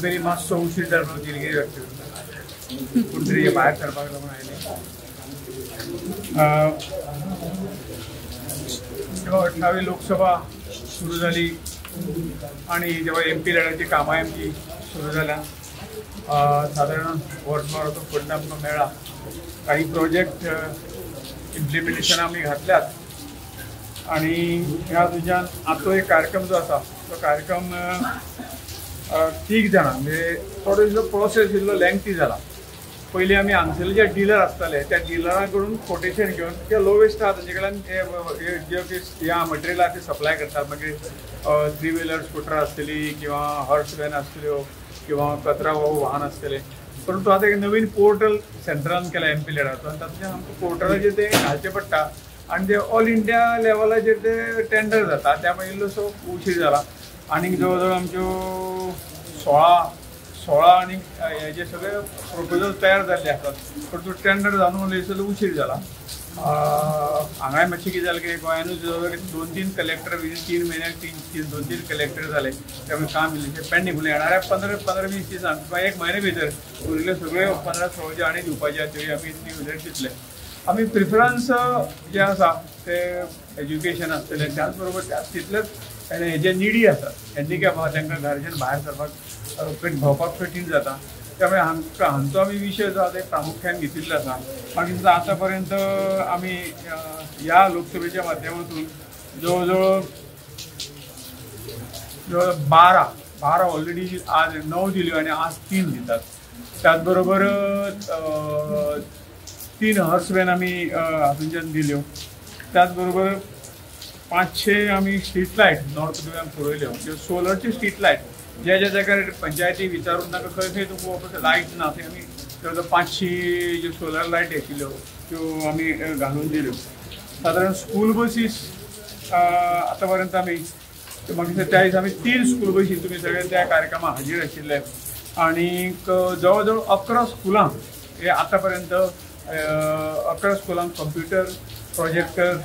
पयलीं मातसो उशीर जालो म्हणून दिलगिरी व्यक्त करता, पूण तरी भायर सरपाक लागून आयलें. जेव्हा 18वी लोकसभा सुरू जाली आनी जेव्हा एम पी लॅडाची कामां आमची सुरू जाल्या, सादारण वर्सभराचो फंड आमकां मेळ्ळा. काही प्रोजेक्ट इम्प्लिमेंटेशन आमी घातल्यात आनी ह्या तुज्यान आतां एक कार्यक्रम जो आसा तो कार्यक्रम तीग जाणां म्हणजे थोडो इल्लो प्रोसेस इल्लो लेंथी जाला. पयलीं आमी हांगसरले जे डिलर आसताले त्या डिलरां कडून कोटेशन घेवन ते लोवेस्ट आहा तांचे कडल्यान जे ह्या मटेरियल आहा ते सप्लाय करतात. मागीर थ्री व्हिलर स्कुटर आसतली किंवा हॉर्स व्हॅन आसतल्यो किंवा कचरा वाहन आसतलें. परंतु आतां एक नवीन पोर्टल सेंट्रान केला एम पी लॅडाचो आनी तातूंतल्यान आमकां पोर्टलाचेर ते घालचें पडटा आनी ते ऑल इंडिया लेवलाचेर ते टेंडर जाता. त्या इल्लोसो उशीर जाला आनी जवळ जवळ आमच्यो 16 आनी हेजे सगळे प्रोपोजल तयार जाल्ले आसात, परंतु टेंडर जावन इल्लोसो उशीर जाला. हांगाय मातशें कितें जालें की गोंयानूच जवळ जवळ 2-3 कलेक्टर विदीन 3 म्हयन्याक 2-3 कलेक्टर जाले, त्यामुळे काम इल्लेशें पेंडींग उरलें. येणाऱ्या 15-20 दिसान किंवा 1 म्हयने भितर उरिल्ले सगळे 15-16 जे आनी दिवपाचे आसा त्यो आमी इतली भितर दितले. आमी प्रिफरन्स जे आसा ते एज्युकेशन आसतलें, त्याच बरोबर त्याच तितलेच हे जे निडी आसात हँडिकॅप आसा तांकां घराच्यान भायर सरपाक भोंवपाक कठीण जाता, त्यामुळे हांचो आमी विशय जो आसा ते प्रामुख्यान घेतिल्लो आसा. मागीर आतां पर्यंत आमी ह्या लोकसभेच्या माध्यमातून जवळ जवळ जवळ 12 ऑलरेडी आज 9 दिल्यो आनी आज 3 दितात. त्याच बरोबर 3 हर्स व्हॅन आमी हातूंच्यान दिल्यो. त्याच बरोबर 500 आमी स्ट्रीट लायट नॉर्थ गोव्यान पुरयल्यो, ज्यो सोलरच्यो स्ट्रीट लायट ज्या ज्या जाग्यार पंचायती विचारून तांकां खंय खंय तुमकां लायट ना थंय आमी जवळ जवळ 500 ज्यो सोलर लायट आशिल्ल्यो त्यो आमी घालून दिल्यो. सादारण स्कूल बसीस आतां पर्यंत आमी मागीर त्या दिसा आमी 3 स्कूल बसी तुमी सगळे त्या कार्यक्रमाक हाजीर आशिल्ले आनीक जवळ जवळ 11 स्कुलां हे आतां पर्यंत 11 स्कुलांक कंप्युटर प्रोजेक्टर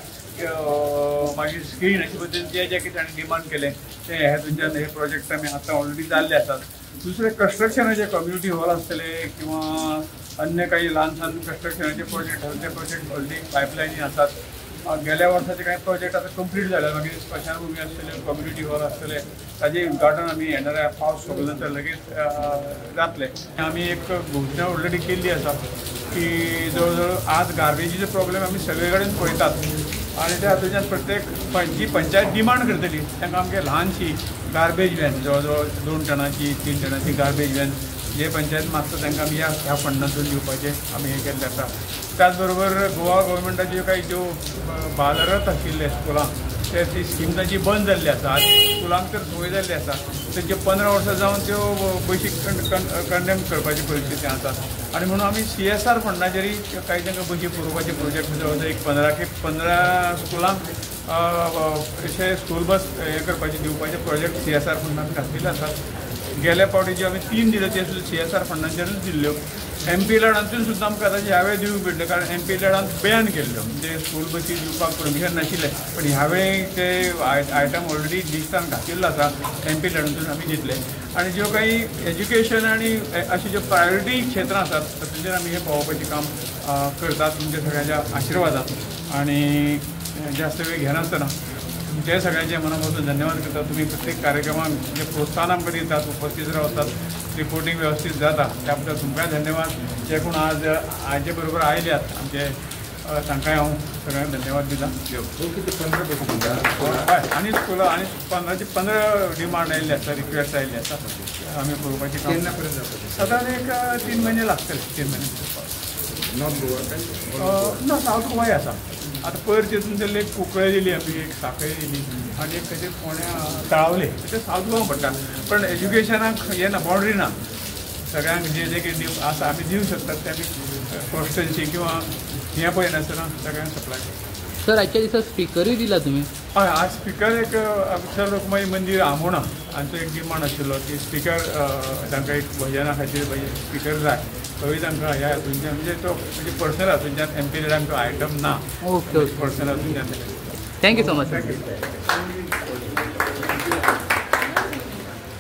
मागीर स्क्रीन अशे पद्दतीन जे जे कितें ताणें डिमांड केलें ते हेतूंच्यान हे प्रोजेक्ट आमी आतां ऑलरेडी जाल्ले आसात. दुसरे कन्स्ट्रक्शनाचे कम्युनिटी हॉल आसतले किंवा अन्य काही ल्हान ल्हान कन्स्ट्रक्शनाचे प्रोजेक्ट आसात ते प्रोजेक्ट ऑलरेडी पायपलायनी आसात. गेल्या वर्साचे कांय प्रोजेक्ट आतां कंप्लीट जाले. मागीर स्मशानभुमी आसतले, कम्युनिटी हॉल आसतले, ताजें उद्घाटन आमी येणाऱ्या पावस सोंपले नंतर लगेच जातलें. आमी एक घोशणा ऑलरेडी केल्ली आसा की जवळ जवळ आज गार्बेजीचो प्रॉब्लेम आमी सगळे कडेन पळयतात आनी त्या हातूंतल्यान प्रत्येक जी पंचायत डिमांड करतली तांकां आमगे ल्हानशी गार्बेज व्हॅन जवळ जवळ 2 टनाची 3 टनाची गार्बेज व्हॅन जे पंचायत मागता तांकां आमी ह्या फंडांतून दिवपाचें आमी हें केल्लें आसा. त्याच बरोबर गोवा गव्हर्मेंटाच्यो काही ज्यो बालरथ आशिल्ले स्कुलांक ते ती स्कीम तांची बंद जाल्ली आसा. आनी स्कुलांक तर संवय जाल्ली आसा तेंचे 15 वर्सां जावन त्यो बशी कंडेम करपाची परिस्थिती आसा आनी म्हणून आमी CSR फंडाचेरय काही तांकां बशी पुरोवपाचे प्रोजेक्ट जवळ जवळ एक 15 स्कुलांक अशे स्कूल बस हें करपाचे दिवपाचे प्रोजेक्ट CSR फंडान घातलेले आसात. गेल्या फावटी ज्यो आमी 3 दिल्यो त्यो सुद्दां CSR फंडाचेरूच दिल्ल्यो. एम पी लॅडांतून सुद्दां आमकां आतां ह्या वेळी दिवंक मेळटलें, कारण एम पी लॅडांत बॅन केल्ल्यो म्हणजे स्कूल बसी दिवपाक परमिशन नाशिल्लें, पण ह्या वेळी ते आयटम ऑलरेडी लिस्टान घातिल्लो आसा, एम पी लॅडांतून आमी दितले. आनी ज्यो काही एज्युकेशन आनी अशी ज्यो प्रायोरिटी क्षेत्रां आसात तातूंचेर आमी हें पावोवपाचें काम करतात तुमच्या सगळ्यांच्या आशिर्वादान. आनी जास्त वेळ घेनासतना तुमच्या सगळ्यांचे मनापासून धन्यवाद करता. तुमी प्रत्येक कार्यक्रमाक जे प्रोत्साहन आमकां दितात, उपस्थित रावतात, रिपोर्टिंग व्यवस्थित जाता, त्या बद्दल तुमकांय धन्यवाद. जे कोण आज आयचे बरोबर आयल्यात आमचे तांकांय हांव सगळ्यांक धन्यवाद दिता. हय, आनी स्कुलां आनी 15 डिमांड आयिल्ली आसा, रिक्वेस्ट आयिल्ली आसा, आमी पळोवपाचें काम सादारण एक 3 म्हयने लागतले. 3 म्हयने नॉर्थ गोवा ना, सावथ गोवाय आसा. आतां पयर तितून तेन्ना एक कुंकळे दिली आमी, एक साखळी दिली आनी एक खंयचे फोण्या तळावले, ते सावथ गोवा पडटा. पण एज्युकेशनाक हें ना, बाउंड्री ना, सगळ्यांक जे जे कितें दिवंक आसा आमी दिवंक शकतात ते आमी कॉन्स्टिट्युएन्सी किंवा हें पळयनासतना सगळ्यांक सप्लाय करता. सर, आजच्या दिसा स्पिकरूय दिला तुमी? हय, आज स्पिकर एक विठ्ठल रखुमाई मंदीर आमोणा हांचो एक डिमांड आशिल्लो की स्पिकर तांकां एक भजना खातीर स्पिकर जाय, तोय तांकां ह्या हातूंच्यान म्हणजे तो म्हणजे पर्सनल हातूंच्यान एम पी लॅडांक तो आयटम ना, ओके पर्सनल हातूंच्यान. Thank you so much. Thank you.